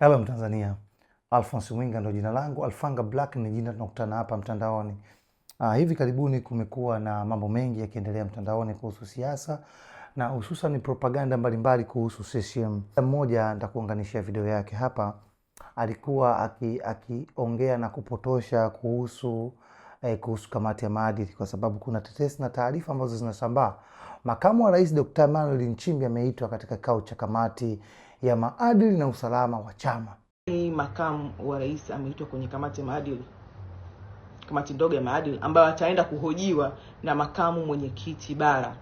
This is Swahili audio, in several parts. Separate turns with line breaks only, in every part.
Hello Mtanzania, Alphonce Mwinga ndo jina langu, Alfanga Black ni jina tunakutana hapa mtandaoni. Hivi karibuni kumekuwa na mambo mengi yakiendelea mtandaoni kuhusu siasa na hususan propaganda mbalimbali kuhusu CCM. Mmoja nitakuunganishia video yake hapa, alikuwa akiongea na kupotosha kuhusu kamati ya maadili, kwa sababu kuna tetesi na taarifa ambazo zinasambaa. Makamu wa Rais Dr. Emmanuel Nchimbi ameitwa katika kikao cha kamati ya maadili na usalama wa chama.
Makamu wa Rais ameitwa kwenye kamati ya maadili, kamati ndogo ya maadili ambayo ataenda kuhojiwa na makamu mwenyekiti bara,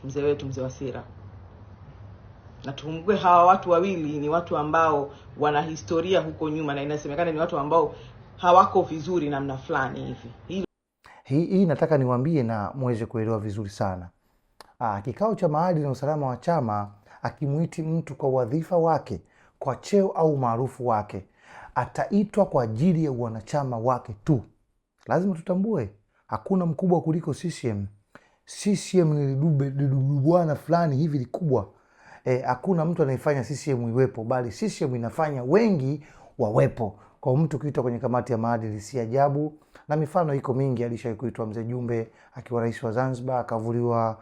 mzee wetu mzee Wasira. Na tukumbuke hawa watu wawili ni watu ambao wana historia huko nyuma, na inasemekana ni watu ambao hawako vizuri namna fulani hivi.
Hii nataka niwaambie na muweze kuelewa vizuri sana. Kikao cha maadili na usalama wa chama akimuiti mtu kwa wadhifa wake, kwa cheo au maarufu wake, ataitwa kwa ajili ya wanachama wake tu. Lazima tutambue hakuna mkubwa kuliko CCM. CCM ni lidubwana fulani hivi likubwa. Hakuna mtu anayefanya CCM iwepo, bali CCM inafanya wengi wawepo. Kwa mtu kuitwa kwenye kamati ya maadili si ajabu, na mifano iko mingi. Alishawahi kuitwa Mzee Jumbe akiwa rais wa Zanzibar, akavuliwa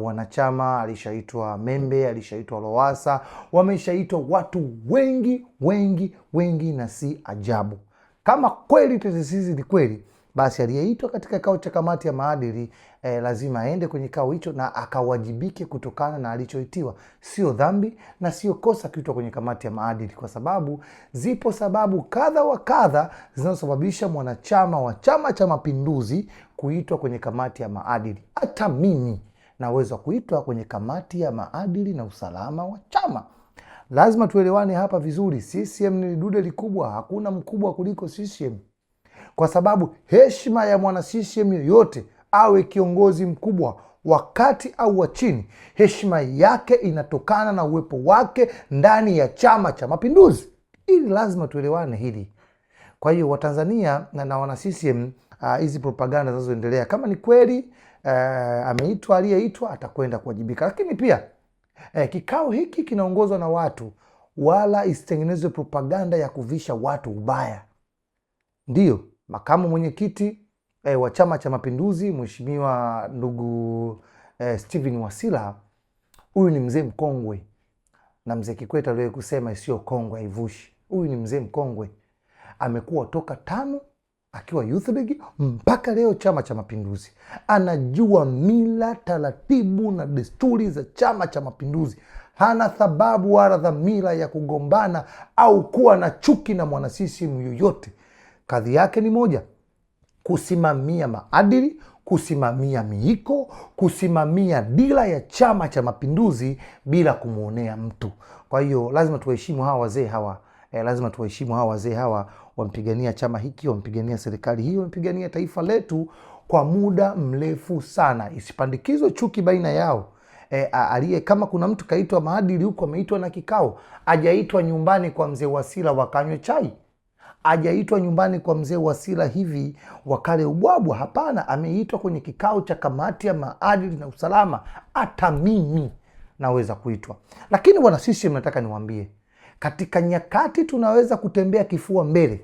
wanachama. Alishaitwa Membe, alishaitwa Lowassa, wameshaitwa watu wengi wengi wengi, na si ajabu kama kweli tetesi hizi ni kweli, basi aliyeitwa katika kikao cha kamati ya maadili lazima aende kwenye kikao hicho na akawajibike kutokana na alichoitiwa. Sio dhambi na sio kosa kuitwa kwenye kamati ya maadili, kwa sababu zipo sababu kadha wa kadha zinazosababisha mwanachama wa Chama cha Mapinduzi kuitwa kwenye kamati ya maadili. Hata mimi naweza kuitwa kwenye kamati ya maadili na usalama wa chama. Lazima tuelewane hapa vizuri. CCM ni dude likubwa, hakuna mkubwa kuliko CCM, kwa sababu heshima ya mwana CCM yoyote, awe kiongozi mkubwa wa kati au wa chini, heshima yake inatokana na uwepo wake ndani ya Chama cha Mapinduzi. Ili lazima tuelewane hili. Kwa hiyo Watanzania na wana CCM, hizi propaganda zinazoendelea, kama ni kweli ameitwa aliyeitwa, atakwenda kuwajibika. Lakini pia kikao hiki kinaongozwa na watu, wala isitengenezwe propaganda ya kuvisha watu ubaya. Ndiyo, makamu mwenyekiti wa Chama cha Mapinduzi Mheshimiwa ndugu Steven Wasira, huyu ni mzee mkongwe, na mzee Kikwete aliwahi kusema isiyo kongwe haivushi. Huyu ni mzee mkongwe, amekuwa toka tano akiwa Youth League mpaka leo Chama cha Mapinduzi. Anajua mila, taratibu na desturi za Chama cha Mapinduzi. Hana sababu wala dhamira ya kugombana au kuwa na chuki na mwana CCM yoyote. Kadhi yake ni moja: kusimamia maadili, kusimamia miiko, kusimamia dira ya Chama cha Mapinduzi bila kumwonea mtu. Kwa hiyo lazima tuwaheshimu hawa wazee hawa. Lazima tuwaheshimu hawa wazee hawa, wampigania chama hiki, wampigania serikali hii, wampigania taifa letu kwa muda mrefu sana. Isipandikizwe chuki baina yao. Aliye kama kuna mtu kaitwa maadili huko, ameitwa na kikao, ajaitwa nyumbani kwa mzee Wasira wakanywe chai, ajaitwa nyumbani kwa mzee Wasira hivi wakale ubwabwa. Hapana, ameitwa kwenye kikao cha kamati ya maadili na usalama. Hata mimi naweza kuitwa. Lakini wana CCM, nataka niwaambie, katika nyakati tunaweza kutembea kifua mbele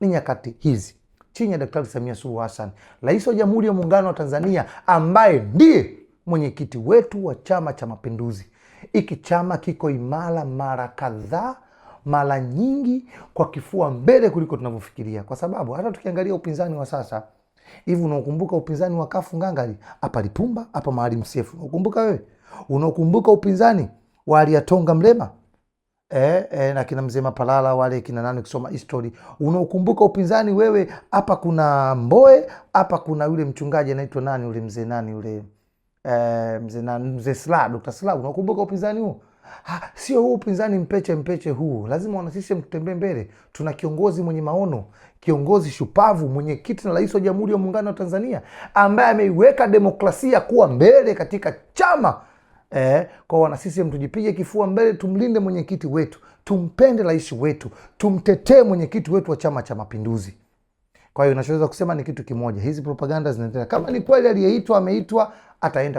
ni nyakati hizi chini ya Daktari Samia Suluhu Hassan, Rais wa Jamhuri ya Muungano wa Tanzania, ambaye ndiye mwenyekiti wetu wa Chama cha Mapinduzi. Hiki chama kiko imara mara kadhaa, mara nyingi, kwa kifua mbele kuliko tunavyofikiria, kwa sababu hata tukiangalia upinzani wa sasa hivi, unaokumbuka upinzani wa kafu ngangali hapa Lipumba, hapa Maalim Seif, unaokumbuka wewe? Unaokumbuka upinzani wa Aliatonga Mrema? Na kina mzee Mapalala wale kina nani, kusoma history unaokumbuka upinzani wewe? Hapa kuna Mboe, hapa kuna yule mchungaji anaitwa nani yule mzee nani yule mzee nani, mzee Slaa, Dr. Slaa, unaokumbuka upinzani huo? Sio huu upinzani mpeche mpeche huu. Lazima wana CCM tutembee mbele. Tuna kiongozi mwenye maono, kiongozi shupavu, mwenyekiti na rais wa Jamhuri ya Muungano wa Tanzania ambaye ameiweka demokrasia kuwa mbele katika chama. Kwa wana CCM tujipige kifua mbele, tumlinde mwenyekiti wetu, tumpende rais wetu, tumtetee mwenyekiti wetu wa Chama cha Mapinduzi. Kwa hiyo nachoweza kusema ni kitu kimoja, hizi propaganda zinaendelea. Kama ni kweli aliyeitwa ameitwa, ataenda